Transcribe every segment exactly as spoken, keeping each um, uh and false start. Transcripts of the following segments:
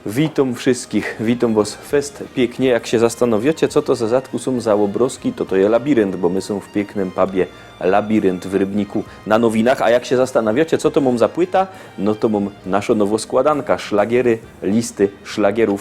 Witōm wszyskich, witōm wos fest piyknie. Jak sie zastanowiocie, co to za zadku sōm za ôbrozki, to to je Labirynt, bo my sōm w piyknym pubie Labirynt w Rybniku na Nowinach. A jak sie zastanowiocie, co to mōm za płyta, no to mōm naszo nowo składanka, szlagiery, listy szlagierōw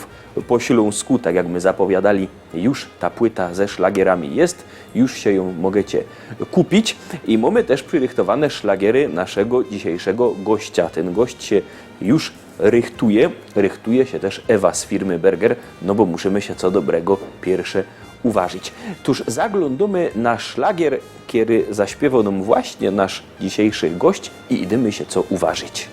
po ślōnsku, tak jak my zapowiadali, już ta płyta ze szlagierami jest, już sie jōm mogecie kupić. I mōmy tyż przirychtowane szlagiery naszego dzisiejszego gościa. Tyn gość sie już rychtuje, rychtuje sie tyż Ewa z firmy Berger, no bo musimy sie co dobrego piyrsze uważyć. Tōż zaglōndōmy na szlagier, kery zaśpiywōł nōm właśnie nasz dzisiejszy gość i idymy sie co uważyć.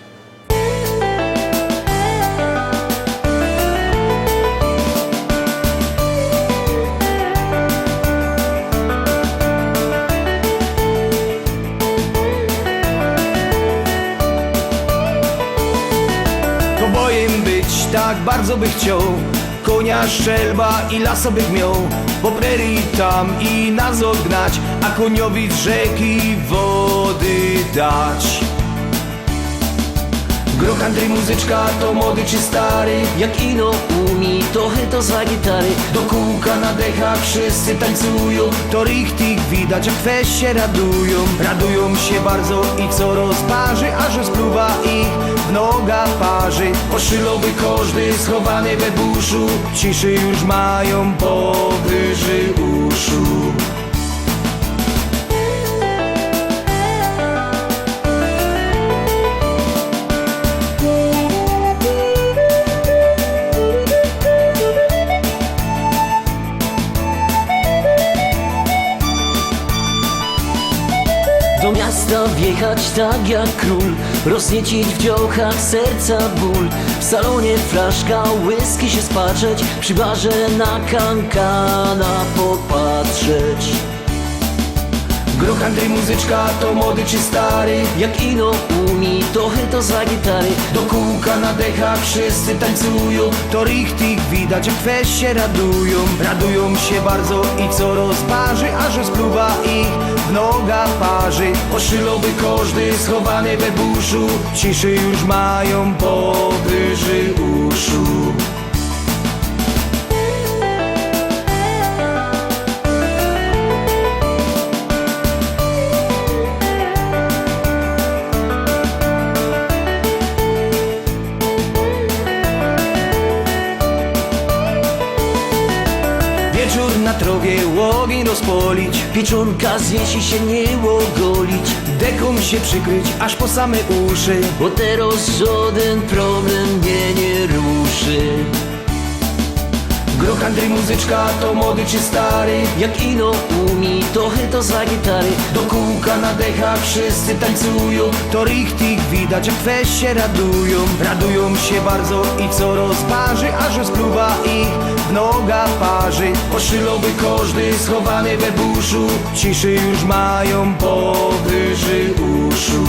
Kobojym być tak bardzo by chcioł, konia, strzelba i laso bych mioł, po prerii tam i nazod gnać, a koniowi z rzeki wody dać. Gro country muzyczka, to młody czy stary, jak ino umie, to chyto za gitary. Do kółka na dechach wszyscy tańcują, to richtig widać, jak fest się radują. Radują się bardzo i coraz bardziej, aż rozpruwa ich w noga parzi. Oszylowy kożdy schowany we buszu, ciszy już mają powyżej uszu. Do miasta wjechać tak jak król, rozniecić w dziołchach serca ból. W salonie flaszka whisky się spatrzeć, przy barze na kankana popatrzeć. Gro country muzyczka, to młody czy stary, jak ino umie, to chyto za gitary. Do kółka na dechach wszyscy tańcują, to richtig widać, jak fest się radują. Radują się bardzo i coraz bardziej, aż rozpruwa ich w noga parzi. Oszylowy kożdy schowany we buszu, ciszy już mają powyżej uszu. Wieczór na trowie ôgń rozpolić, pieczōnka zwiesić, sie niy ôgolić, deką sie przykryć aż po same uszy, bo teroz żodyn problem mie niy ruszy. Gro country muzyczka, to młody czy stary, jak ino umie, to chyto za gitary. Do kółka na dechach wszyscy tańcują, to richtig widać, jak fest się radują. Radują się bardzo i coraz bardziej, aż rozpruwa ich w noga parzi. Oszylowy kożdy schowany we buszu, ciszy już mają powyżej uszu.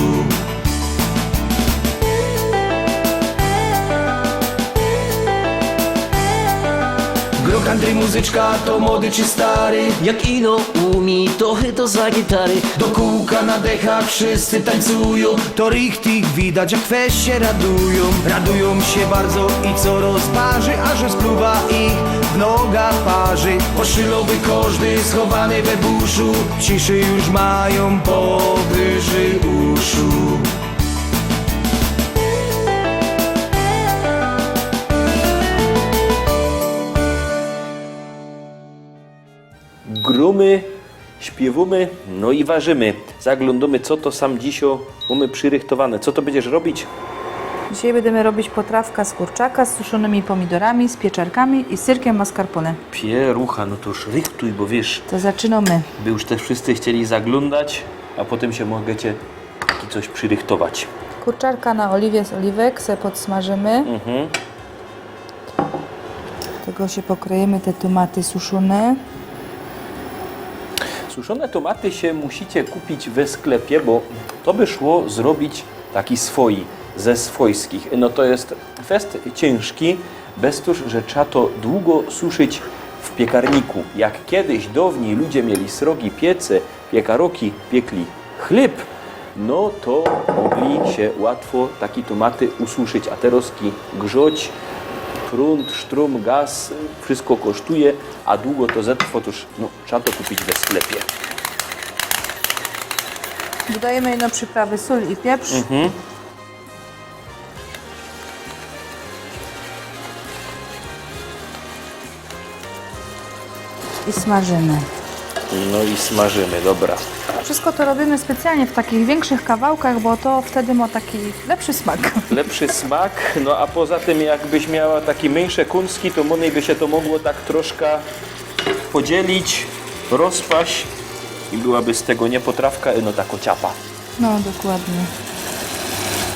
Gro country muzyczka, to młody czy stary, jak ino umie, to chyto za gitary. Do kółka na dechach wszyscy tańcują, to richtig widać, jak fest się radują. Radują się bardzo i coraz bardziej, aż rozpruwa ich w noga parzi. Oszylowy kożdy schowany we buszu, ciszy już mają powyżej uszu. Grōmy, śpiywōmy, no i warzymy. Zaglōndōmy, co to sam dzisiej mōmy przirychtowane. Co to bydziesz robić? Dzisiej bydymy robić potrawka z kurczaka, z suszōnymi pōmidorami, z pieczarkami i z syrkiym mascarpone. Pierōna, no to już rychtuj, bo wiysz, to zaczynōmy. By już tyż wszyscy chcieli zaglōndać, a potym sie mogecie taki coś przirychtować. Kurczarka na ôliwie z ôliwek se podsmażymy. Mhm. Tego sie pokryjymy, te tōmaty suszōne. Suszōne tōmaty sie musicie kupić we sklepie, bo to by szło zrobić taki swoi, ze swojskich. No to je fest ciynżki, bez to, że trzeba to dugo suszyć w piekarniku. Jak kejś downij ludzie mieli srogi piece, piekaroki piekli chlyb, no to mogli sie łatwo taki tōmaty ususzyć, a teroz ki grzoć, Prōnd, sztrum, gaz, wszystko kosztuje, a dugo to zetrwo, tōż, no, trzeba to kupić we sklepie. Dodajemy ino przyprawy sól i pieprz. Mhm. I smażymy. No i smażymy, dobra. Wszystko to robimy specjalnie w takich większych kawałkach, bo to wtedy ma taki lepszy smak. Lepszy smak, no a poza tym jakbyś miała takie mniejsze kąski, to mōnej by się to mogło tak troszkę podzielić, rozpaść i byłaby z tego niy potrawka, no tako ciapa. No, dokładnie.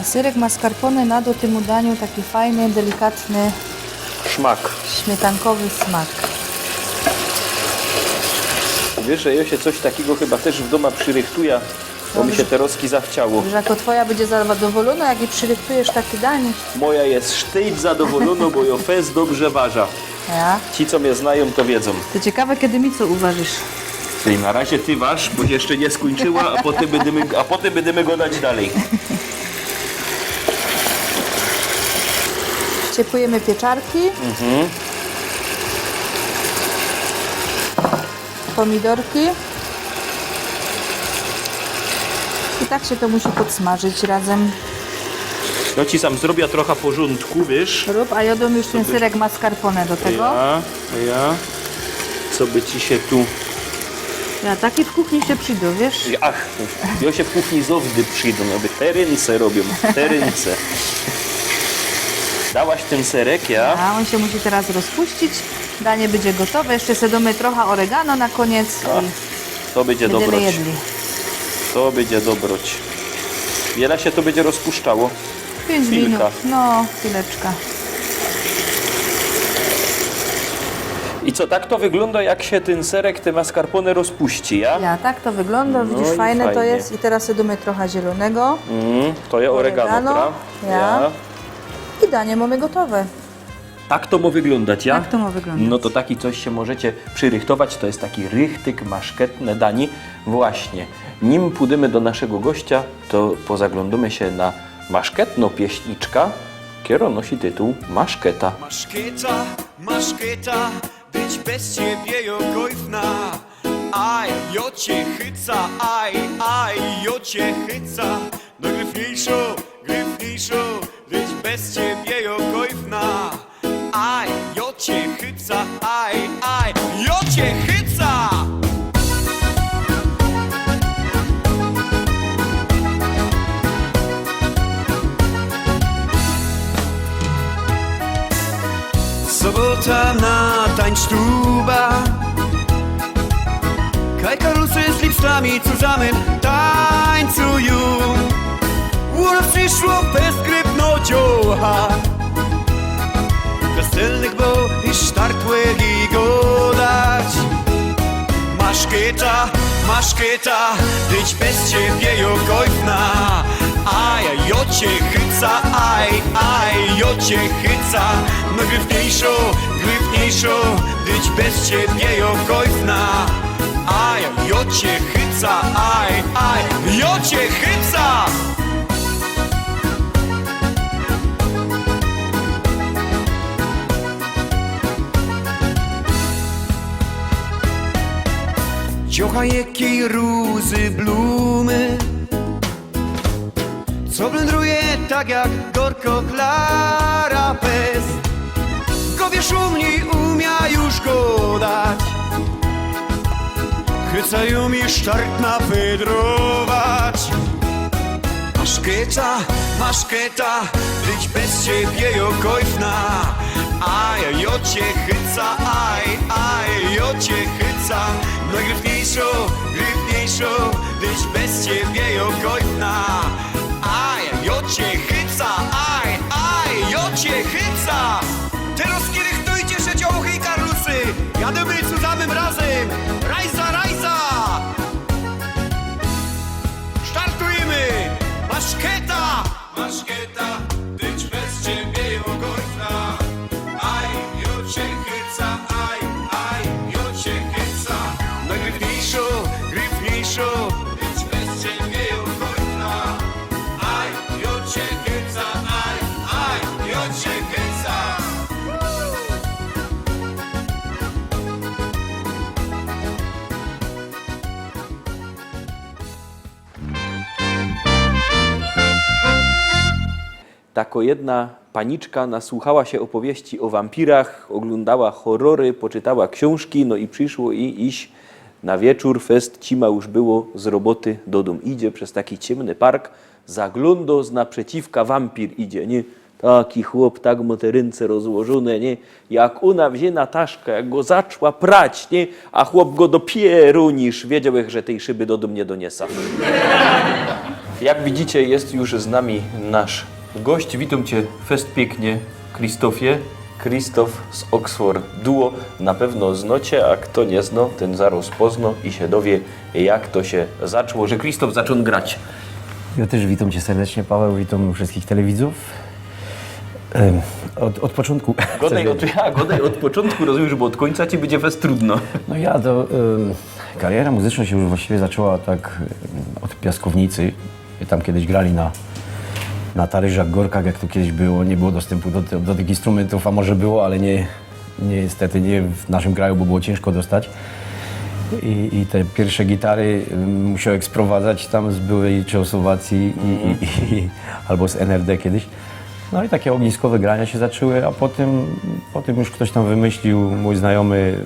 A syrek mascarpone nado tymu daniu taki fajny, delikatny, szmak, śmietankowy smak. Wiesz, że ja się coś takiego chyba też w doma przyrychtuję, bo mi się te roski zachciało. Wiesz, jako twoja będzie zadowolona, jak jej przyrychtujesz taki danie. Moja jest sztyjt zadowolona, bo ja fest dobrze waża. Ja? Ci, co mnie znają, to wiedzą. To ciekawe, kiedy mi co uważysz. Czyli na razie ty waż, bo jeszcze nie skończyła, a potem będziemy, a potem będziemy gadać dalej. Ciepujemy pieczarki. Mhm. Pomidorki. I tak się to musi podsmażyć razem. Ja ci sam zrobię trochę porządku, wiesz? Rób, a ja dam już ten syrek mascarpone do tego. Ja, ja. Co by ci się tu... Ja, takie w kuchni się przyjdą, wiesz? Ach, ja się w kuchni zawdy przyjdą, jakby te rynce robią, te rynce. Dałaś ten serek, ja? A on się musi teraz rozpuścić. Danie będzie gotowe. Jeszcze sobie damy trochę oregano na koniec. A, i to będzie dobroć. Jedli. To będzie dobroć. Wiele się to będzie rozpuszczało? Pięć minut. Chwilka. No, chwileczka. I co, tak to wygląda, jak się ten serek, te mascarpone rozpuści, ja? Ja, tak to wygląda. No widzisz, i fajne to jest. I teraz sobie damy trochę zielonego. Mm, to jest oregano, oregano, pra? Ja. Ja. I danie mamy gotowe. Tak to ma wyglądać, ja? Tak to ma wyglądać. No to taki coś się możecie przyrychtować, to jest taki richtig maszketne danie. Właśnie, nim pójdziemy do naszego gościa, to pozaglądamy się na maszketną pieśniczka, kero nosi tytuł Maszketa. Maszketa, maszketa, być bez ciebie jo gojfna. Aj, jo cię chyca, aj, aj, jo cię chyca. No gryfniejszo, gryfniejszo, być bez ciebie jo gojfna. Aj, jo cię chyca, aj, aj, jo cię chyca! Sobota na tańcstuba. Kaj karlusy z lipstami zusammen tańcują. Ôna przyszło bez gryfno dziołcha. Weselnych, bo i sztartłych i godać. Maszketa, maszketa, być bez ciebie jo gojfna. Aj, jo cię chyca, aj, aj, jo cię chyca. No gryfniejszo, gryfniejszo, być bez ciebie jo gojfna. Aj, jo cię chyca, aj, aj, jo cię chyca. Dziołcha, jakej rózy blumy, co blendruje tak jak gorko Klara Pes. Go wiesz, u mni umia już godać. Chycają mi sztartna wydrować. Maszketa, maszketa, być bez ciebie jo gojfna. Aj, jo cię chyca, aj, aj, jo cię chyca. No gryfniejszo, gryfniejszo, być bez ciebie jo gojfna. Aj, jo cię chyca, aj, aj, jo cię chyca. Terŏz rychtujcie sie, dziołchy i karlusy. Jadymy zusammen razem. Rajza, rajza! Startujemy! Maszketa! Maszketa, być bez ciebie jo gojfna. Aj, jo cię chyca, aj, aj, jo cię chyca. No gryfniejszo, gryfniejszo, być bez ciebie jo gojfna. Aj, jo cię chyca, aj, aj, jo cię chyca. Tako jedna paniczka nasłuchała sie opowieści ô wampirach, ôglōndała horrory, poczytała ksiōnżki, no i prziszło i iś na wieczōr, fest cima już było z roboty do dōm. Idzie bez taki ciymny park, zaglōndo, z naprzeciwka wampir idzie, niy? Taki chop, tak mo te rynce rozłożōne, niy? Jak ôna wzie Nataszka, jak go zaczła prać, niy? A chop go dopiyro niy wiedzioł, że tyj szyby do dōm niy doniesa. Jak widzicie, jest już z nami nasz gość. Witōm cie fest piyknie, Krzysztofie. Krzysztof z Oxford Duo. Na pewno znocie, a kto niy zno, tyn zarŏz pozno i sie dowie, jak to sie zaczło, że Krzysztof zaczōn grać. Jŏ tyż witōm cie serdecznie, Paweł, witōm wszyskich telewidzōw. Em, ôd, ôd poczōntku. Godej ôd, ja, godej ôd poczōntku, rozumiysz, bo ôd kōńca ci bydzie fest trudno. No ja, to, em, kariera muzycznŏ sie już właściwie zaczła tak, em, ôd piaskownicy. Tam kejś grali na, na taryżach, gorkach, jak to kejś było, niy było dostympu do, do tych instrumentōw, a może było, ale niy, niy, niystety niy w naszym kraju, bo było ciynżko dostać. I, i te piyrsze gitary, em, musiołech sprowadzać tam z byłej Czechosłowacji i, i, i, albo z N R D kejś. No i take ôgniskowe grania sie zaczły, a potym, potym już ftoś tam wymyślił, mōj znajomy,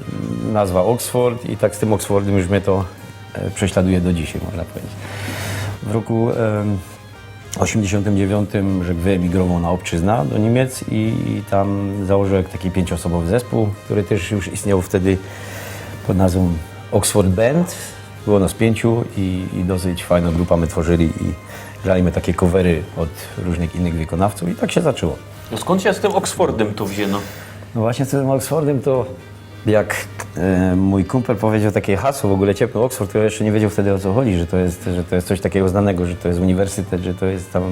nazwa Oxford i tak z tym Oxfordym już mie to, e, prześladuje do dzisiej, można powiedzieć. W roku, em, ôziymdziesiōntym dziewiōntym Żek wyemigrowoł na ôbczyznã do Niymiec i, i tam założył taki piyńcioosobowy zespōł, kery tyż już istnijoł wtedy pod nazwōm Oxford Band. Było nas piyńciu i, i dosyć fajnõ grupã my tworzyli i grali my take covery ôd rōżnych innych wykonawcōw i tak sie zaczło. No skōnd sie z tym Oxfordym to wziōno? No właśnie, z tym Oxfordym to jak, e, mōj kumpel powiedzioł take hasło, w ôgōle ciepnōł Oxford, to jŏ jeszcze niy wiedzioł wtedy, ô co chodzi, że to je, że to je coś takigo znanego, że to je uniwersytet, że to je tam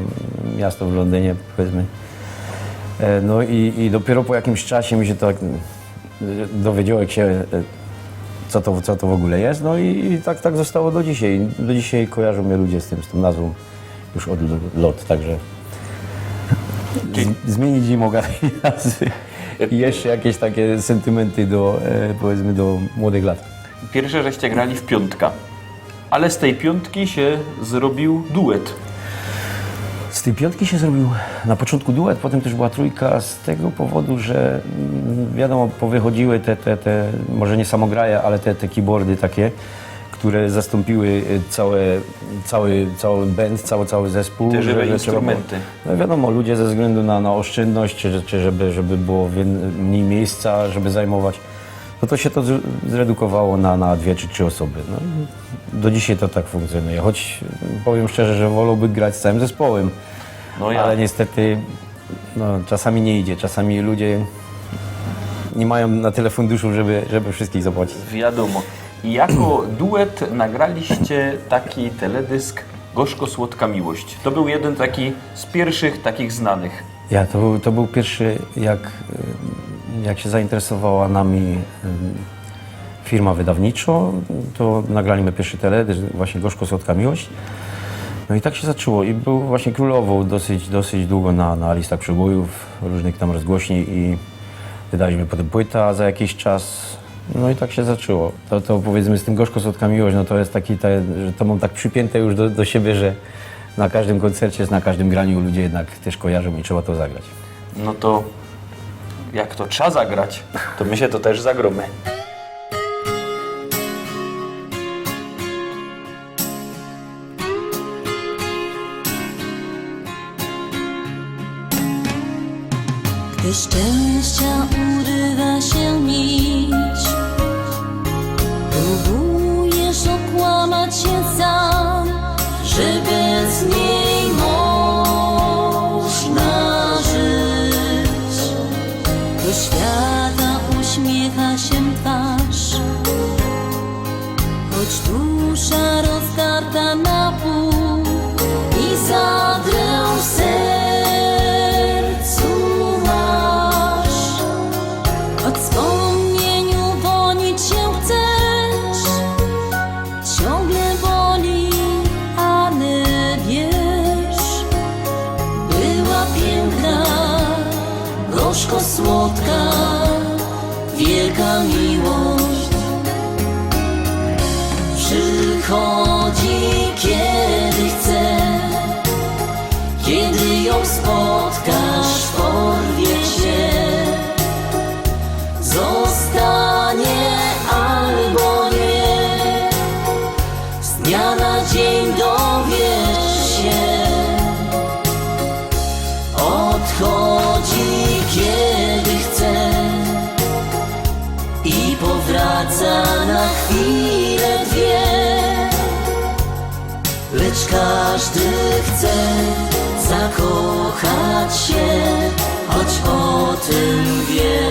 miasto w Londynie, powiedzmy. E, no i, i dopiyro po jakimś czasie mi sie to tak dowiedziołech sie, e, co to, co to w ôgōle je. No i, i tak, tak ôstało do dzisiej. Do dzisiej kojarzōm mie ludzie z tym, z tōm nazwōm już ôd l-, lŏt, tak że z-, zmiynić niy moga tyj nazwy. I jeszcze jakeś take syntymynty do, e, powiedzmy, do młodych lat. Piyrsze żeście grali w piyōntka. Ale z tyj piyōntki sie zrobiōł duet. Z tyj piyōntki sie zrobiōł na poczōntku duet, potym tyż była trōjka z tego powodu, że, mm, wiadōmo, powychodziły te, te, te, może niy samograje, ale te, te keyboardy take, kere zastōmpiły, y, cołki, cołki, cołki band, cołki, cołki zespōł. Te żywe instrumynty. No wiadōmo, ludzie ze wzglyndu na, na ôszczyndność, czy, czy żeby, żeby było wiyn-, mynij miyjsca, żeby zajmować, no to sie to z-, zredukowało na, na dwie czy trzi ôsoby. No i do dzisiej to tak funkcjōnuje. Choć powiym szczerze, że wolołbych grać z cołkim zespołym, no ja, ale niystety, no, czasami niy idzie. Czasami ludzie niy majōm na tyle funduszōw, żeby, żeby wszyskich zapłacić. Wiadōmo. Jako duet nagraliście taki teledysk Gorzko-słodka miłość. To bōł jedyn taki z piyrszych takich znanych. Ja, to bōł, to bōł piyrszy, jak, jak sie zainteresowała nami, em, firma wydawniczŏ, to nagrali my piyrszy teledysk, właśnie Gorzko-słodka miłość. No i tak sie zaczło i bōł, właśnie królowoł dosyć, dosyć dugo na, na listach przebojōw, rōżnych tam rozgłośni i wydali my potym płyta za jakiś czas. No i tak sie zaczło. To, to powiedzmy z tym Gorzko-słodka miłość, no to je taki, te, że to mōm tak przipiyńte już do, do siebie, że na kożdym kōncercie, na kożdym graniu ludzie jednak tyż kojarzōm i trzeba to zagrać. No to jak to trzeba zagrać, to my sie to tyż zagrōmy. Gdy szczęścia urywa się nić, próbujesz okłamać się sam, że bez niej można żyć. Do świata uśmiecha się twarz, choć dusza rozdarta na pół i zadrę w sercu masz. Choć wspomnieniu wonić się chcesz, ciągle boli, ale wiesz, była piękna, gorzko słodka, wielka miłość. Przychodzi, kiedy chce, kiedy ją spotka, Kiedy chce i powraca na chwilę, dwie. Lecz każdy chce zakochać się, choć o tym wie.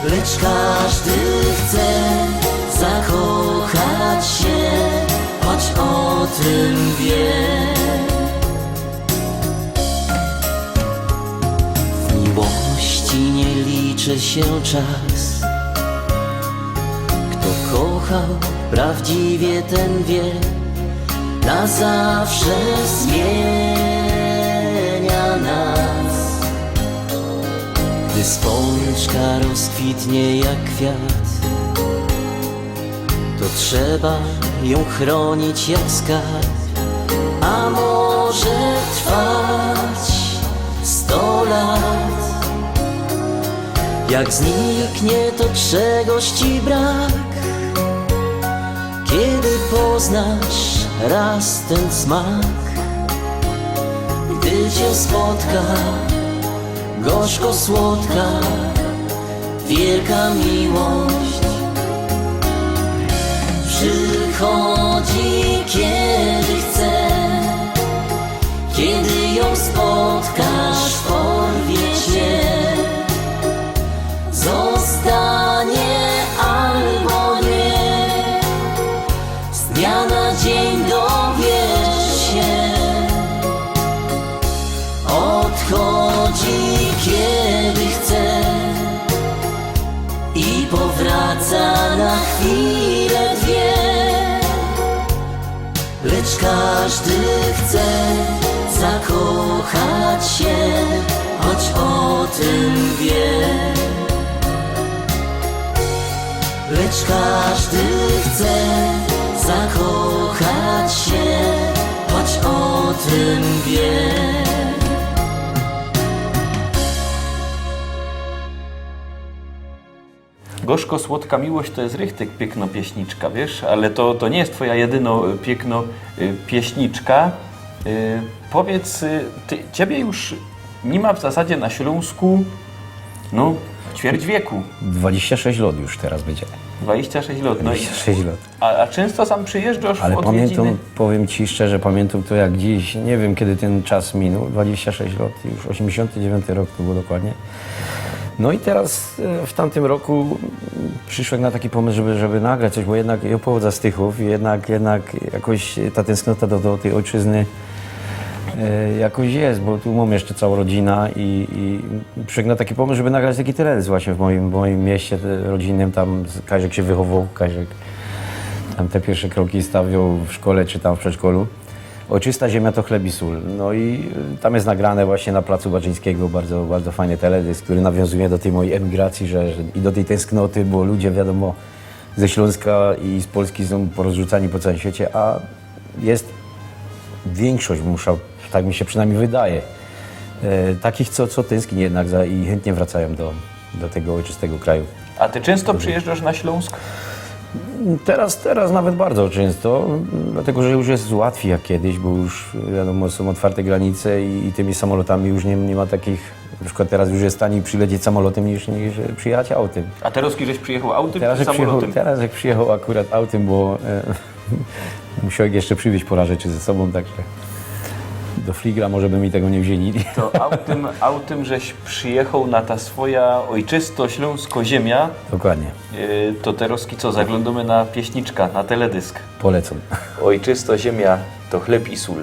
Lecz każdy chce zakochać się, choć o tym wie. W miłości nie liczy się czas. Kto kochał, prawdziwie ten wie, na zawsze zmienia nas. Gdy spączka rozkwitnie jak kwiat, to trzeba ją chronić jak skarb, a może trwać sto lat. Jak zniknie to, czego ci brak, kiedy poznasz raz ten smak, gdy cię spotka gorzko słodka wielka miłość. Przychodzi, kiedy chce, kiedy ją spotkasz, porwie cię. Zostanie albo nie, z dnia na dzień dowiesz się. Odchodzi, kiedy chce i powraca na chwilę, dwie. Lecz każdy chce zakochać się, choć o tym wie. Lecz każdy chce zakochać się, choć o tym wie. Gorzko słodka miłość to je richtig piykno pieśniczka, wiysz? Ale to, to niy ma twoja jedyno, y, piykno, y, pieśniczka. Y, powiydz, y, ty, ciebie już niy ma w zasadzie na Ślōnsku, no, ćwierć wieku. Dwadzieścia sześć lot już teraz bydzie. Dwadzieścia sześć lot, no i, Dwadzieścia sześć lot. a, a czynsto sam przijyżdżosz w Ale odwiedziny? pamiętam, powiem Ci szczerze, pamiętam to jak dziś. Nie wiem, kiedy ten czas minął. Dwadzieścia sześć lat, już osiemdziesiąty dziewiąty rok to było dokładnie. No i teraz e, w tamtym roku przyszedłem na taki pomysł, żeby, żeby nagrać coś, bo jednak ja pochodzę z Tychów i jednak, jednak jakoś ta tęsknota do, do tej ojczyzny e, jakoś jest, bo tu mam jeszcze całą rodzinę i, i przyszedłem na taki pomysł, żeby nagrać taki teledysk właśnie w moim, w moim mieście e, rodzinnym, tam Kazik się wychował, Kazik tam te pierwsze kroki stawiał w szkole czy tam w przedszkolu. Ojczysta ziemia to chleb i sól. No i y, tam jest nagrane właśnie na placu Baczyńskiego bardzo, bardzo fajny teledysk, który nawiązuje do tej mojej emigracji że, że, i do tej tęsknoty, bo ludzie wiadomo ze Śląska i z Polski są porozrzucani po całym świecie, a jest większość, muszę, tak mi się przynajmniej wydaje, e, takich, co, co tęskni jednak za, i chętnie wracają do, do tego ojczystego kraju. A ty czynsto przijyżdżosz na Ślōnsk? Teraz, teraz nawet bardzo często, dlatego że już jest łatwiej jak kiedyś, bo już wiadomo, są otwarte granice i, i tymi samolotami już nie, nie ma takich, na przykład teraz już jest taniej przylecieć samolotem niż, niż przyjechać autem. A teraz żeś przijechał autem Teraz czy jak, przyjechał, samolotem? Teraz jak przyjechał akurat autem, bo e, musiałem jeszcze przywieźć parę rzeczy ze sobą, także do fligra może by mi tego nie wzięli. To autem, autem żeś przijechał na ta swoja ojczysto ślōnsko ziemia. Dokładnie. Y, to teraz co, zaglōnōmy na pieśniczka, na teledysk. Polecam. Ojczysto ziemia to chleb i sól.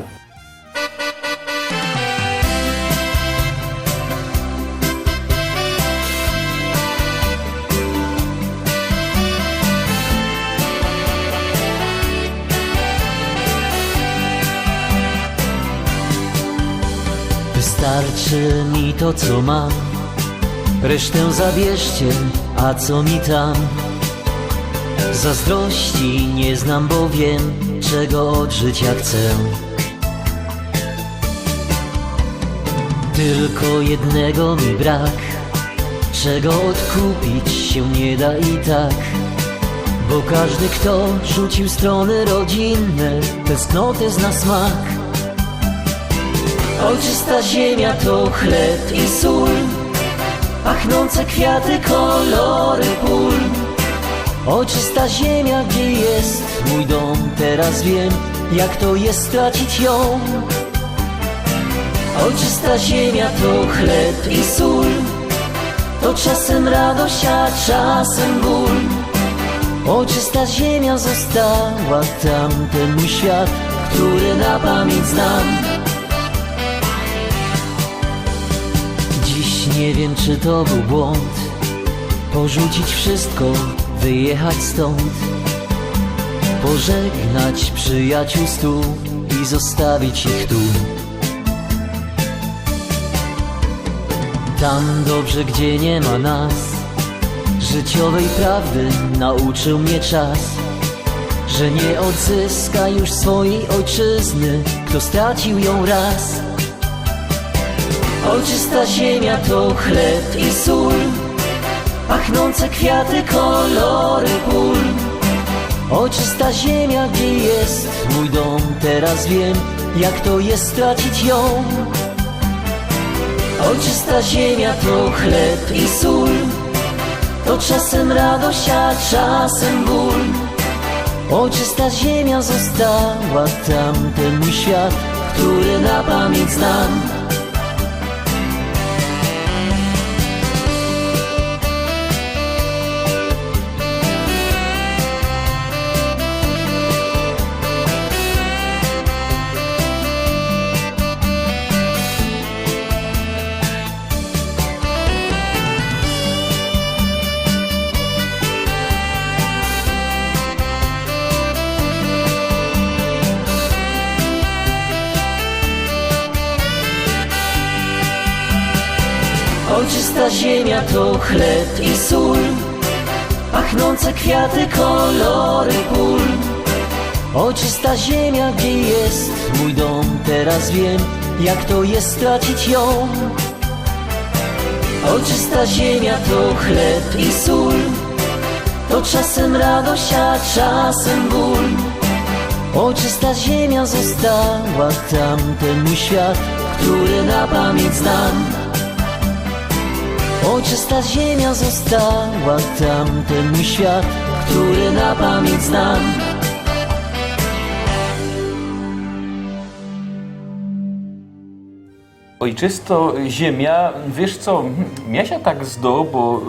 Wystarczy mi to, co mam. Resztę zabierzcie, a co mi tam? Zazdrości nie znam, bo wiem, czego od życia chcę. Tylko jednego mi brak, czego odkupić się nie da i tak. Bo każdy, kto rzucił strony rodzinne, tęsknoty zna smak. Ojczysta ziemia to chleb i sól, pachnące kwiaty, kolory pól. Ojczysta ziemia, gdzie jest mój dom, teraz wiem, jak to jest stracić ją. Ojczysta ziemia to chleb i sól, to czasem radość, a czasem ból. Ojczysta ziemia, została tam, ten mój świat, który na pamięć znam. Dziś nie wiem, czy to był błąd, porzucić wszystko, wyjechać stąd, pożegnać przyjaciół stu i zostawić ich tu. Tam dobrze, gdzie nie ma nas. Życiowej prawdy nauczył mnie czas, że nie odzyska już swojej ojczyzny, kto stracił ją raz. Ojczysta ziemia to chleb i sól, pachnące kwiaty, kolory pól. Ojczysta ziemia, gdzie jest mój dom, teraz wiem, jak to jest stracić ją. Ojczysta ziemia to chleb i sól, to czasem radość, a czasem ból. Ojczysta ziemia, została tam, ten mój świat, który na pamięć znam. Ojczysta ziemia to chleb i sól, pachnące kwiaty, kolory pól. Ojczysta ziemia, gdzie jest mój dom, teraz wiem, jak to jest stracić ją. Ojczysta ziemia to chleb i sól, to czasem radość, a czasem ból. Ojczysta ziemia, została tam, ten mój świat, który na pamięć znam. Ojczysta ziemia, została tam, ten mój świat, który na pamięć znam. Ojczysto ziemia, wiysz co, mie sie tak zdo, bo,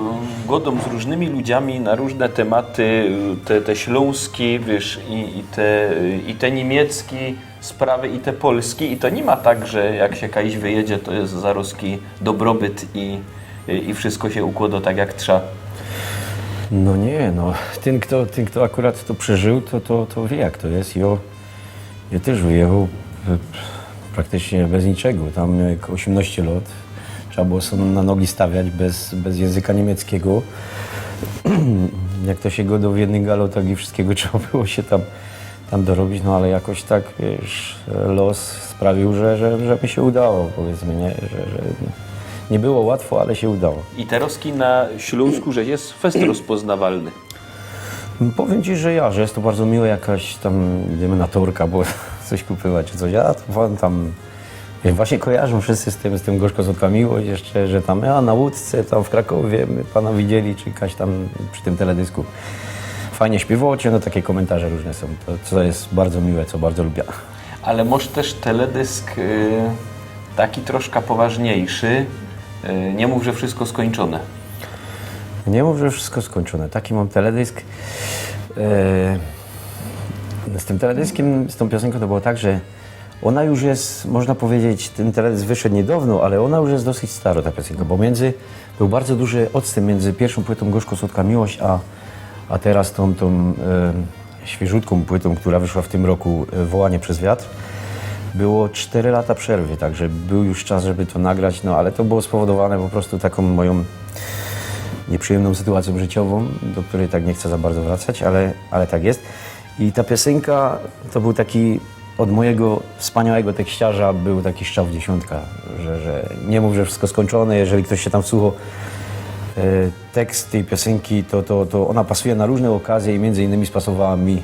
y, godōm z rōżnymi ludziami na rōżne tymaty, y, te, te ślōnski, wiysz, i, i te, y, i te niymiecki sprawy, i te polski, i to niy ma tak, że jak sie kajś wyjedzie, to je zarozki dobrobyt i, i, i wszysko sie ukłodo tak, jak trza. No niy, no. Tyn, kto, tyn, kto akurat to przeżył, to, to, to wiy, jak to je. Jo, jo tyż wyjechoł, e, praktycznie bez niczego. Tam jak ôziymnŏście lŏt, trzeba było sie na nogi stawiać bez, bez jynzyka niymieckego. Jak to sie godo, w jednym galo, tak i wszyskigo trzeba było sie tam, tam dorobić, no ale jakoś tak, wiysz, los sprawił, że, że, że mi sie udało, powiydzmy, niy? Że, że niy było łatwo, ale sie udało. I terŏzki na Ślōnsku, że je fest rozpoznawalny. Powiym ci, że jo, że je to bardzo miłe, jak kajś tam idziemy na Torka, bo coś kupywać czy coś, a to pan tam, właśnie kojarzōm wszyscy z tym, z tym Gorzko Słodka Miłość jeszcze, że tam, a na Łódce, tam w Krakowie my pana widzieli, czy kajś tam przi tym teledysku. Fajnie śpiywocie, no takie kōmyntarze rōżne sōm, to, co je bardzo miłe, co bardzo lubiã. Ale mŏsz tyż teledysk, y, taki troszka poważniejszy, y, Niy mōw, że wszysko skōńczōne. Niy mōw, że wszysko skōńczōne. Taki mōm teledysk. E, z tym teledyskiem, z tōm piosynkōm to było tak, że ôna już je, można pedzieć, tyn teledysk wyszedł niydŏwno, ale ôna już je dosyć starŏ, ta piosynka, bo miyndzy, bōł bardzo duży ôdstymp miyndzy piyrszōm płytōm Gorzko Słodka Miłość, a, a terŏz tōm, tōm, e, świyżutkōm płytōm, kera wyszła w tym roku, e, Wołanie przez wiatr. Było sztyry lata przerwy, tak że bōł już czas, żeby to nagrać, no ale to było spowodowane po prostu takōm mojōm niyprzyjymnōm sytuacjōm życiowōm, do kerej tak niy chcã za bardzo wracać, ale, ale tak je. I ta piosynka to bōł taki, ôd mojigo wspaniałego tekściŏrza bōł taki strzał w dziesiōntka, że, że niy mōw, że wszysko skōńczōne, jeżyli ftoś sie tam wsłuchoł, e, tekst tyj piosynki, to, to, to ôna pasuje na rōżne ôkazje i miyndzy innymi spasowała mi.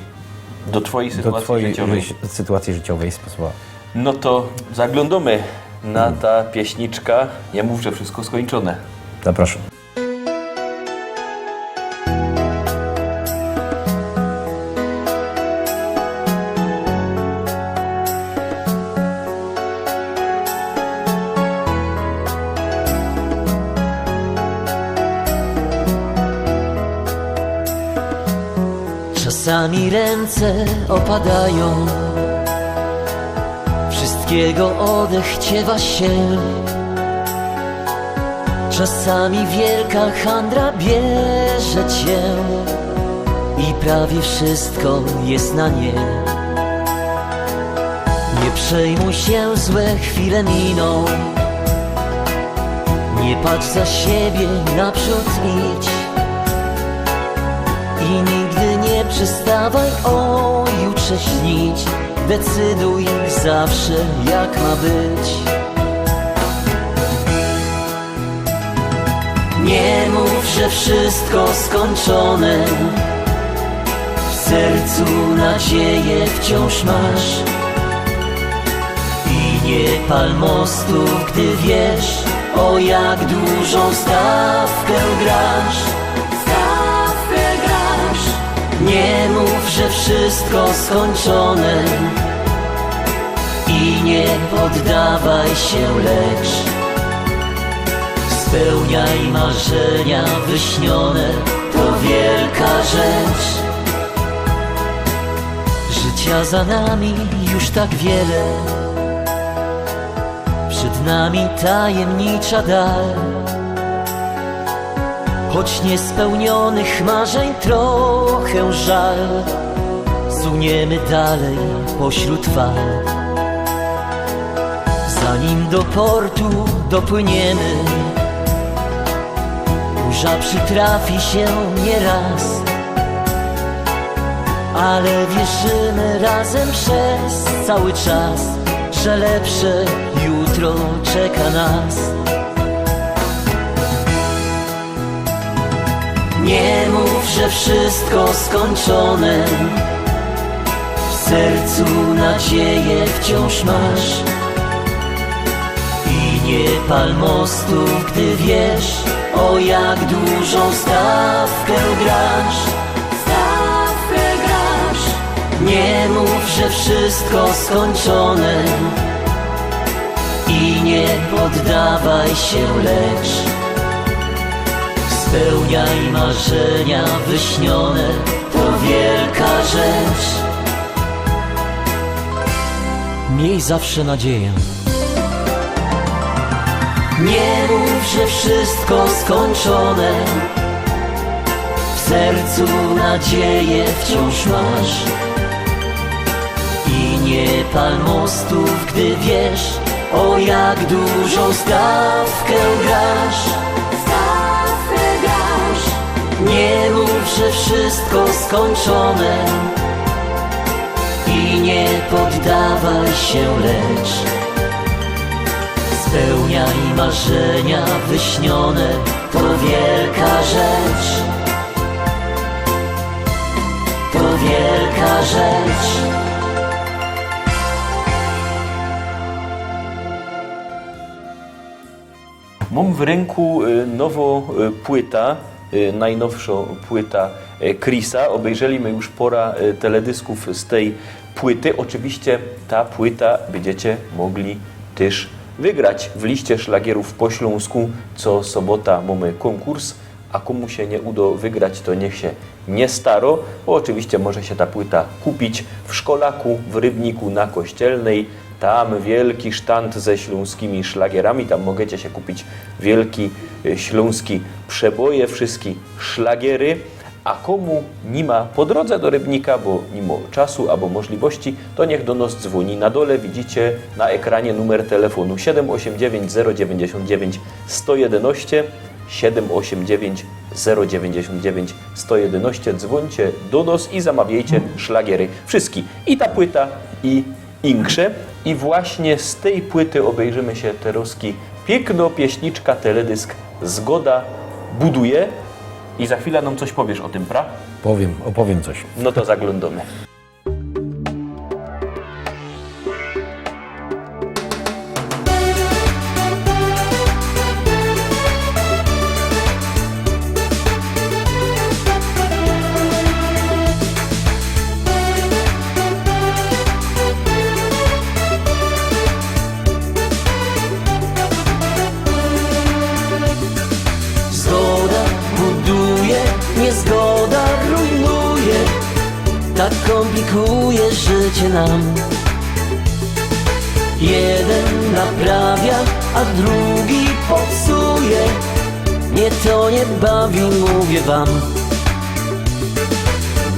Do twojij sytuacyje życiowyj. Ży-, sytuacyje życiowyj spasowała. No to zaglōndōmy na ta pieśniczka „Nie mów, że wszystko skończone”. Zapraszam. Czasami ręce opadają, wszystkiego odechciewa się. Czasami wielka handra bierze cię i prawie wszystko jest na nie. Nie przejmuj się, złe chwile miną. Nie patrz za siebie, naprzód idź. I nigdy nie przestawaj o jutrze śnić. Decyduj zawsze, jak ma być. Nie mów, że wszystko skończone. W sercu nadzieję wciąż masz. I nie pal mostów, gdy wiesz, o jak dużą stawkę grasz. Stawkę grasz. Nie mów, że wszystko skończone. I nie poddawaj się, lecz spełniaj marzenia wyśnione. To wielka rzecz. Życia za nami już tak wiele. Przed nami tajemnicza dal. Choć niespełnionych marzeń trochę żal, suniemy dalej pośród fal. Zanim do portu dopłyniemy, burza przytrafi się nieraz. Ale wierzymy razem przez cały czas, że lepsze jutro czeka nas. Nie mów, że wszystko skończone. W sercu nadzieję wciąż masz. I nie pal mostów, gdy wiesz, o jak dużą stawkę grasz. Stawkę grasz. Nie mów, że wszystko skończone. I nie poddawaj się, lecz spełniaj marzenia wyśnione. To wielka rzecz. Miej zawsze nadzieję. Nie mów, że wszystko skończone. W sercu nadzieję wciąż masz. I nie pal mostów, gdy wiesz, o jak dużą stawkę grasz. Stawkę grasz. Nie mów, że wszystko skończone. I nie poddawaj się, lecz spełniaj marzenia wyśnione. To wielka rzecz. To wielka rzecz. Mōm w rynku, y, nowo, y, płyta, y, najnowszo płyta, y, Chrisa. Ôbejrzeli my już pora, y, teledysków z tyj płyty. Ôczywiście ta płyta bydziecie mogli tyż wygrać w liście szlagierōw po ślōnsku. Co sobota mōmy kōnkurs, a kōmu sie niy udo wygrać, to niych sie niy staro, bo ôczywiście może sie ta płyta kupić w Szkolaku, w Rybniku, na Kościelnyj. Tam wielki sztand ze ślōnskimi szlagierami, tam możecie sie kupić wielki, y, ślōnski przeboje, wszyjske szlagiery. A kōmu niy ma po drodze do Rybnika, bo niy mo czasu abo możliwości, to niych do nos dzwōni. Na dole widzicie na ekranie numer telefōnu: siedym ôsiem dziewiyńć zero dziewiyńćdziesiōnt dziewiyńć sto jedynŏście. Siedym ôsiem dziewiyńć zero dziewiyńćdziesiōnt dziewiyńć sto jedynŏście. Dzwōńcie do nos i zamawiejcie szlagiery. Wszyjske. I ta płyta, i insze. I właśnie z tyj płyty ôbejrzymy sie terŏzki piyknŏ pieśniczka, teledysk Zgoda buduje. I za chwila nōm coś powiesz ô tym, pra? Powiym, ôpowiym coś. No to zaglōndōmy. Tak kōmplikuje życie nam. Jedyn naprawia, a drugi popsuje. Mie to niy bawi, mówiã wam.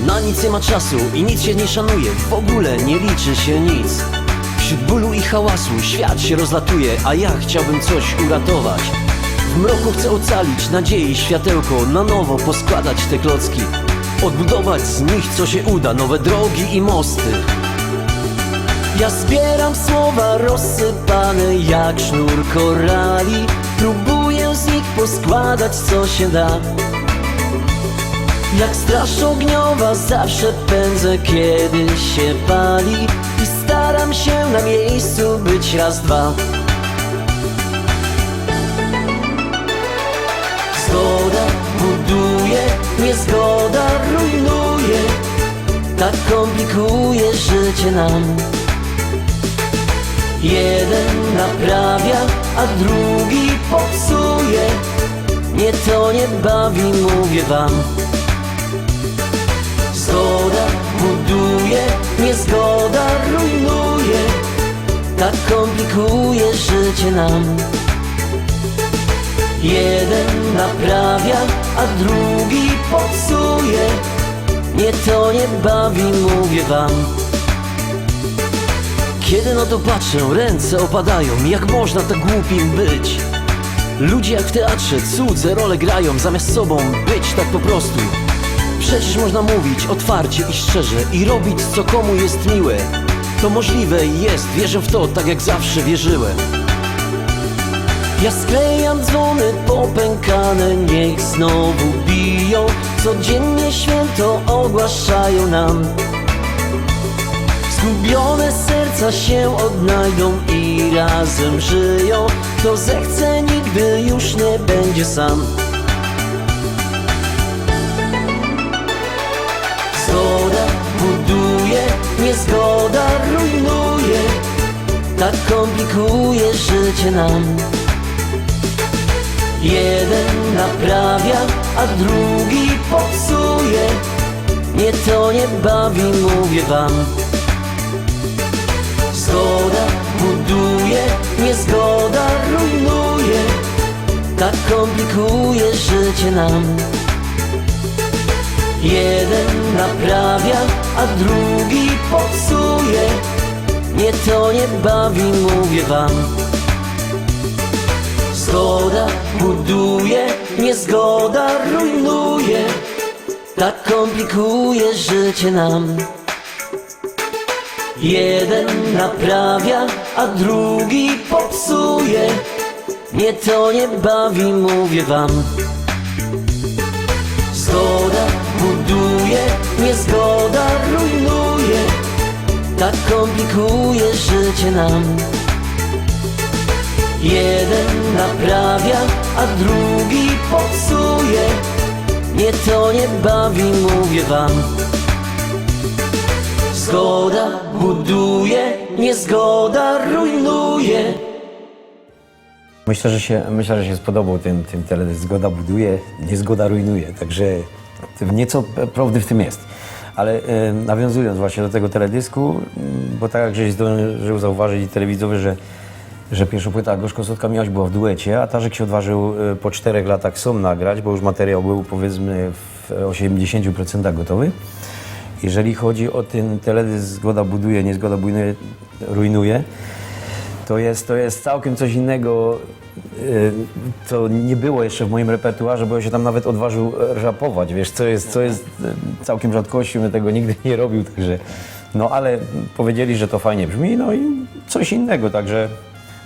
Na nic niy ma czasu i nic sie niy szanuje. W ogōle niy liczy sie nic. Wśród bōlu i hałasu świat sie rozlatuje, a jŏ chciołbych coś uratować. W mrokù chcã ôcalić nadziei światełko, na nowŏ poskłŏdać te klocki, ôdbudŏwać z nich, co sie uda, nowe drogi i mosty. Jŏ zbiyram słowa rozsypane jak sznur korali. Prōbujã z nich poskłŏdać, co sie da. Jak straż ôgniowŏ zawsze pyndzã, kedy sie pali. I staram sie na miyjscu być raz, dwa. Zgoda buduje, niyzgoda rujnuje. Tak kōmplikuje życie nam. Jedyn naprawia, a drugi popsuje. Mie to niy bawi, mówiã wam. Zgoda buduje, niyzgoda rujnuje. Tak kōmplikuje życie nam. Jedyn naprawia, a drugi popsuje. Mie to niy bawi, mówiã wam. Kedy na to patrzã, rynce ôpadajōm. Jak można tak głupim być? Ludzie jak w teatrze cudze role grajōm, zamiast sobōm być tak po prostu. Przecież można mówić ôtwarcie i szczerze i robić, co kōmu je miłe. To możliwe je, wierzã w to, tak jak zawsze wierzyłech. Jŏ sklejam dzwōny popykane, niych znowŏ bijōm. Codziynnie świynto ôgłaszajōm nam. Zgubiōne serca sie ôdnajdōm i razym żyjōm. Kto zechce, nigdy już niy bydzie sam. Zgoda buduje, niyzgoda rujnuje. Tak kōmplikuje życie nam. Jedyn naprawia, a drugi popsuje. Mie to niy bawi, mówiã wam. Zgoda buduje, niyzgoda rujnuje. Tak kōmplikuje życie nam. Jedyn naprawia, a drugi popsuje. Mie to niy bawi, mówiã wam. Zgoda buduje, niyzgoda rujnuje. Tak kōmplikuje życie nam. Jedyn naprawia, a drugi popsuje. Mie to niy bawi, mówiã wam. Zgoda buduje, niyzgoda rujnuje. Tak kōmplikuje życie nam. Jedyn naprawia, a drugi popsuje. Mie to niy bawi, mówiã wam. Zgoda buduje, niyzgoda rujnuje. Myślę, że się, myślę, że się spodobał ten, ten teledysk. Zgoda buduje, niezgoda rujnuje. Także nieco p- prawdy w tym jest. Ale e, nawiązując właśnie do tego teledysku, m, bo tak jak żeś zdążył zauważyć i telewidzowie, że, że pierwszą płytę Gorzko Słodka Miłość była w duecie, a Tarzek się odważył e, po czterech latach sam nagrać, bo już materiał był, powiedzmy, w osiemdziesięciu procentach gotowy. Jeżeli chodzi o ten teledysk Zgoda buduje, niezgoda buduje, rujnuje, to jest, to jest całkiem coś innego, e, co nie było jeszcze w moim repertuarze, bo ja się tam nawet odważył e, rapować, wiesz, co jest, co jest e, całkiem rzadkością, ja tego nigdy nie robił, także no ale powiedzieli, że to fajnie brzmi, no i coś innego, także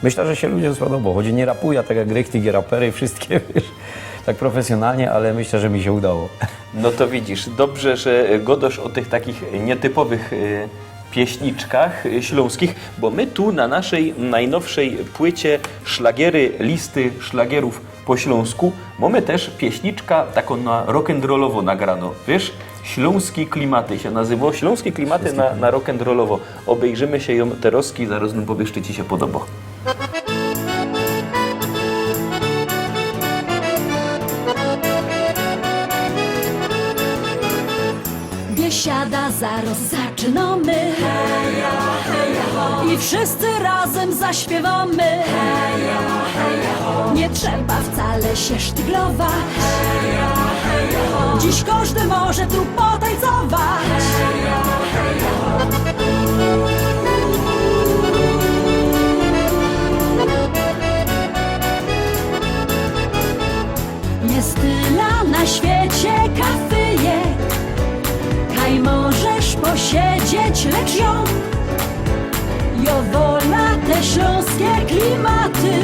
myślę, że się ludziom spodobało, choć nie rapuję tak jak richtig rapery wszystkie, wiesz, tak profesjonalnie, ale myślę, że mi się udało. No to widzisz, dobrze, że gŏdŏsz ô tych takich nietypowych e, pieśniczkach e, ślōnskich, bo my tu na naszej nojnowszej płycie Szlagiery listy szlagierōw po ślōnsku mōmy tyż pieśniczka takŏ na rock'n'rollowo nagranŏ, wiysz? Ślōnske klimaty sie nazywŏ. Ślōnske klimaty na, na rock'n'rollowo. Ôbejrzymy sie jã terŏzki, zarŏz nōm powiysz, czy ci sie podobŏ. Biesiadka Da, zarŏz zaczynōmy. I wszyscy razym zaśpiywōmy. Nie trzeba wcale sie sztyglować. Dziś kożdy może tu potańcować. Jest tela na świecie kafyjek, kaj możesz posiedzieć, lecz jŏ, jŏ wola te ślōnskie klimaty.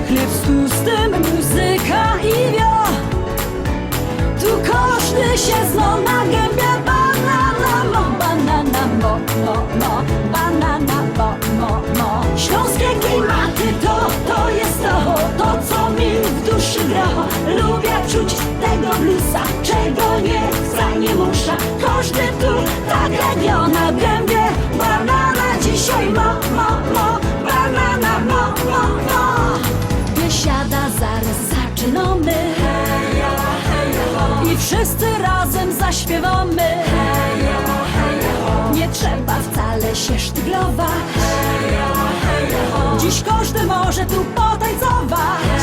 Chlyb z tustym, muzyka i wio. Tu kożdy sie znŏ na gębie. Banana mo, banana mo, mo, mo, banana mo, mo, mo. Ślōnskie klimaty to, to jest to, to co mi w duszy gra. Lubiã czuć tego bluesa, czego nie chcã, nie musza. Kożdy tu tak jak jŏ na gębie. Banana dzisiej mo, mo, mo, banana mo, mo, mo. Biesiada, zarŏz zaczynōmy. I wszyscy razym zaśpiywōmy. Nie trzeba wcale sie sztyglować. Dziś kożdy może tu potańcować.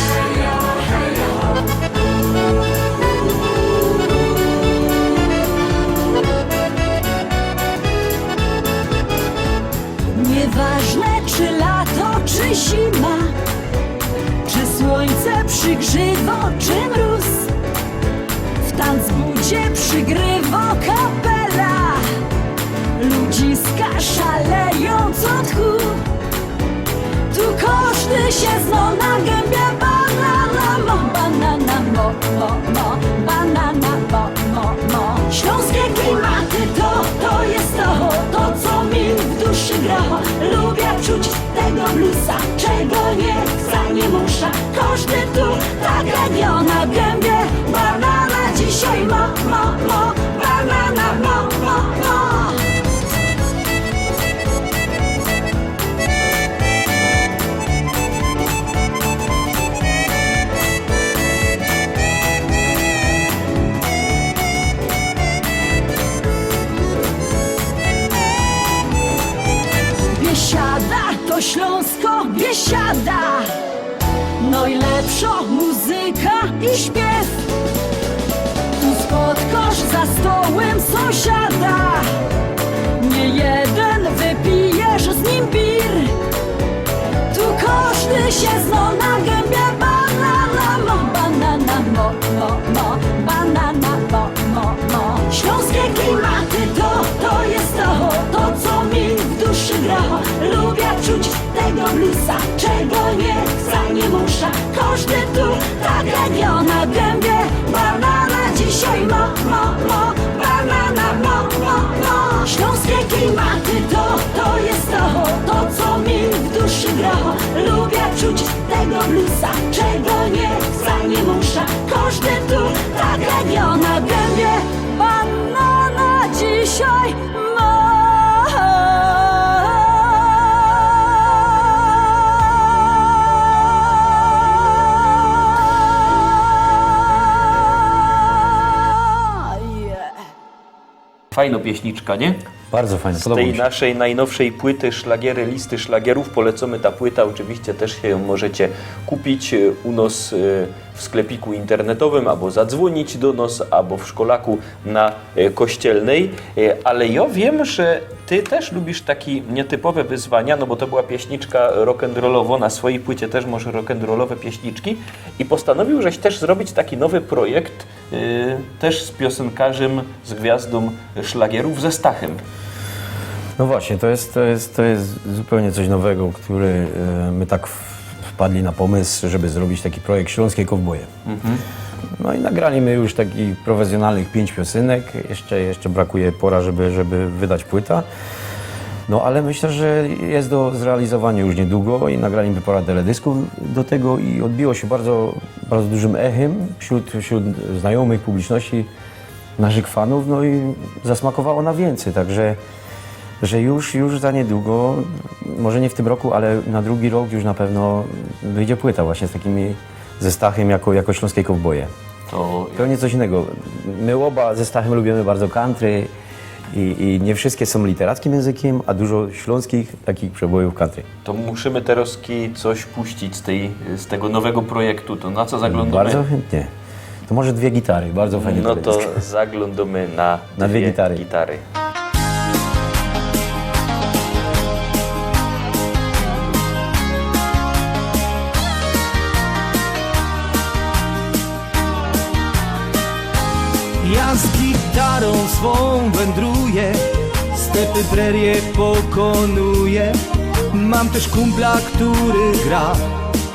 Nieważne czy lato, czy zima, czy słōńce przigrzywŏ, czy mrōz, w tancbudzie przigrywa kapela. Ludziska szalejōm co tchu. Tu kożdy sie znŏ na gębie. Banana mo, banana mo, mo, mo, banana mo, mo, mo. Ślōnskie klimaty to, to jest to, to co mi w duszy gra. Lubiã czuć tego bluesa, czego nie chcã, nie musza. Kożdy tu tak jak jŏ na gębie. Banana dzisiej mo, mo, mo, banana mo, mo, mo. Biesiada to ślōnskŏ biesiada. Nojlepszŏ muzyka i śpiew. Tu spotkŏsz za stołym sōsiada. Niejeden wypijesz z nim bir. Tu kożdy sie znŏ na gębie. Banana mo, banana mo, mo, mo, banana mo, mo, mo. Ślōnskie klimaty to, to jest to, to co mi w duszy gra. Lubiã czuć tego bluesa, czego nie chcã, nie musza. Kożdy tu tak jak jŏ na gębie. Banana dzisiej mo, mo, mo, banana mo, mo, mo. Ślōnskie klimaty to, to jest to, to co mi w duszy gra. Lubiã czuć tego bluesa, czego nie chcã, nie musza. Kożdy tu tak jak jŏ na gębie. Banana dzisiej Fajno pieśniczka, nie? Bardzo fajnie, Z podoba tej mi się. naszej najnowszej płyty Szlagiery, listy szlagierów. Polecamy ta płyta, oczywiście też się ją możecie kupić, y, u nos, y, w sklepiku internetowym, albo zadzwonić do nos, albo w szkolaku na, y, Kościelnej. Y, ale ja wiem, że ty też lubisz takie nietypowe wyzwania, no bo to była pieśniczka rock'n'rollowa, na swojej płycie też może rock'n'rollowe pieśniczki i postanowił, żeś też zrobić taki nowy projekt, y, też z piosenkarzem, z gwiazdą szlagierów, ze Stachem. No właśnie, to jest, to jest, to jest zupełnie coś nowego, który, e, my tak w-, wpadli na pomysł, żeby zrobić taki projekt Śląskie Kowboje. Mhm. No i nagrali my już takich profesjonalnych pięć piosenek, jeszcze, jeszcze brakuje pora, żeby, żeby wydać płytę. No ale myślę, że jest do zrealizowania już niedługo i nagrali my parę teledysków do tego i odbiło się bardzo, bardzo dużym echem wśród, wśród znajomych, publiczności, naszych fanów, no i zasmakowało na więcej, także że już, już za niedługo, może nie w tym roku, ale na drugi rok już na pewno wyjdzie płyta właśnie z takimi, ze Stachem jako, jako Śląskie Kowboje. To Pewnie coś innego. My oba ze Stachem lubimy bardzo country, I, i niy wszyjske sōm literackim jynzykiym, a dużo ślōnskich takich przebojōw country. To musimy terŏz ki-, coś puścić z tyj, z tego nowego projektu. To na co zaglōndōmy? Bardzo chętnie. To może dwie gitary, bardzo fajny teledysk. No to zaglōndōmy na dwie gitary. Na dwie gitary. Ja z gitarą swą wędruję, stepy, prerie pokonuję. Mam też kumpla, który gra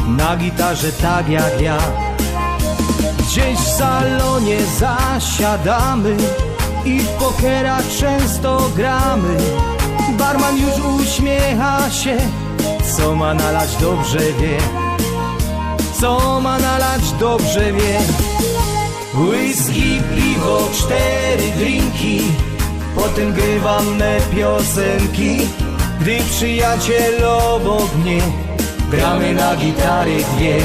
na gitarze tak jak ja. Gdzieś w salonie zasiadamy i w pokera często gramy. Barman już uśmiecha się, co ma nalać dobrze wie. Co ma nalać dobrze wie. Whisky, piwo, cztery drinki, potem grywamy piosenki. Gdy przyjaciel obok mnie, gramy na gitary dwie.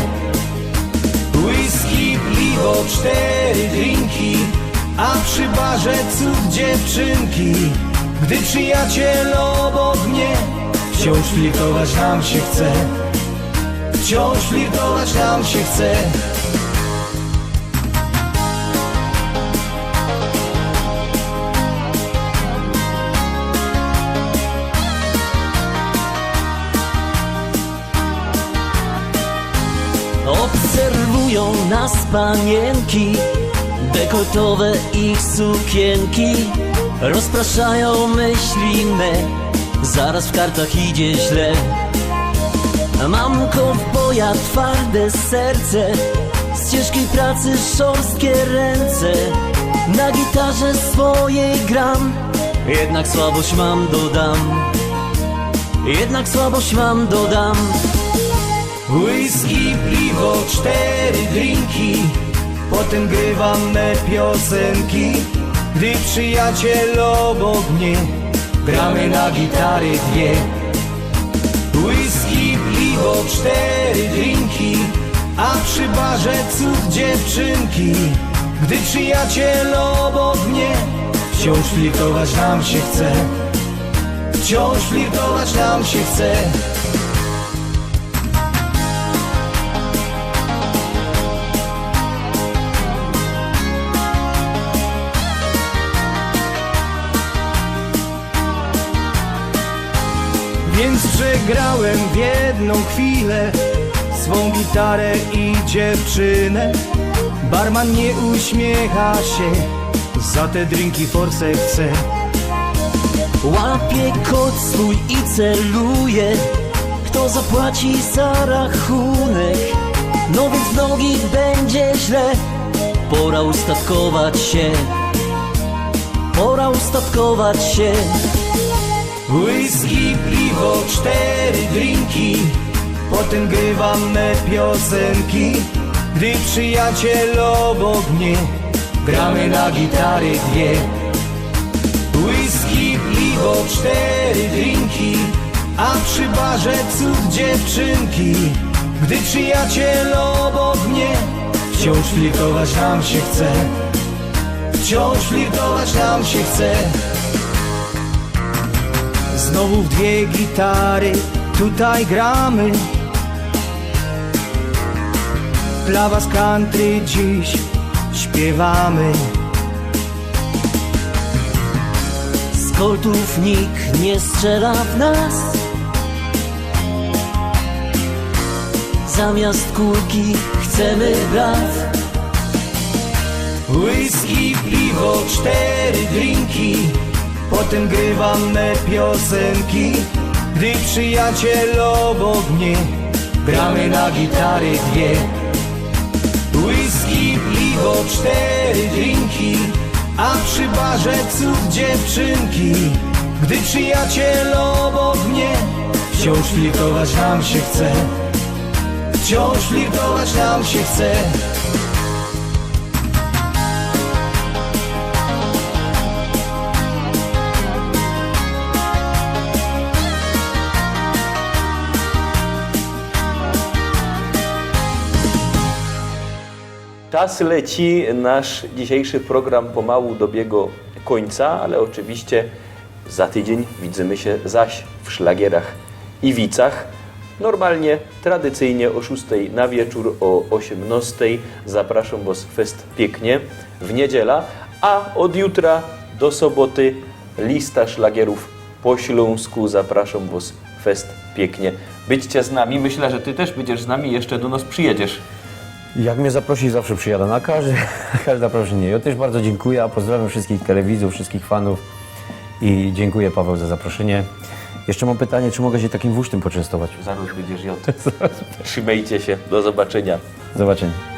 Whisky, piwo, cztery drinki, a przy barze cud dziewczynki. Gdy przyjaciel obok mnie, wciąż flirtować nam się chce. Wciąż flirtować nam się chce. Obserwują nas panienki, dekoltowe ich sukienki rozpraszają myśli me. Zaraz w kartach idzie źle. Mam kowboja, twarde serce, z ciężkiej pracy szorstkie ręce. Na gitarze swojej gram, jednak słabość mam, dodam. Jednak słabość mam, dodam. Whisky, piwo, cztery drinki, potem grywamy piosenki. Gdy przyjaciel obok mnie, gramy na gitary dwie. Whisky, piwo, cztery drinki, a przy barze cud dziewczynki. Gdy przyjaciel obok mnie, wciąż flirtować nam się chce. Wciąż flirtować nam się chce. Więc przegrałem w jedną chwilę swą gitarę i dziewczynę. Barman nie uśmiecha się, za te drinki forsę chce. Łapie kod swój i celuje, kto zapłaci za rachunek. No więc w nogi będzie źle, pora ustatkować się. Pora ustatkować się. Whisky, piwo, cztery drinki, potem grywamy piosenki. Gdy przyjaciel obok mnie, gramy na gitary dwie. Whisky, piwo, cztery drinki, a przy barze cud dziewczynki. Gdy przyjaciel obok mnie, wciąż flirtować nam się chce. Wciąż flirtować nam się chce. Znowu w dwie gitary tutaj gramy. Dla was country dziś śpiewamy. Z koltów nikt nie strzela w nas. Zamiast kulki chcemy brat. Whisky, piwo, cztery drinki, potem grywamy piosenki. Gdy przyjaciel obok mnie, gramy na gitary dwie. Whisky, piwo, cztery drinki, a przy barze cud dziewczynki. Gdy przyjaciel obok mnie, wciąż flirtować nam się chce. Wciąż flirtować nam się chce. Czas leci, nasz dzisiejszy program pomału dobiegł kōńca, ale ôczywiście za tydziyń widzymy sie zaś w Szlagierach i Wicach. Normalnie, tradycyjnie ô szōstej na wieczōr, ô ôziymnŏstej. Zaprŏszōm wŏs fest piyknie w niedziela, a ôd jutra do soboty lista szlagierōw po ślōnsku. Zaprŏszōm wŏs fest piyknie. Bydźcie z nami. Myślã, że ty tyż bydziesz z nami, jeszcze do nŏs przijedziesz. Jak mie zaprosi, zawsze przijadã. Na każde, na każde zaproszenie. Jŏ tyż bardzo dziynkuja. Pozdrawiōm wszyskich telewidzōw, wszyskich fanōw. I dziynkuja, Paweł, za zaproszenie. Jeszcze mōm pytanie, czy mogã sie takim wusztym poczynstować? Zarŏz bydziesz jŏd. Trzimejcie sie. Do zobaczynia. Do zobaczynio.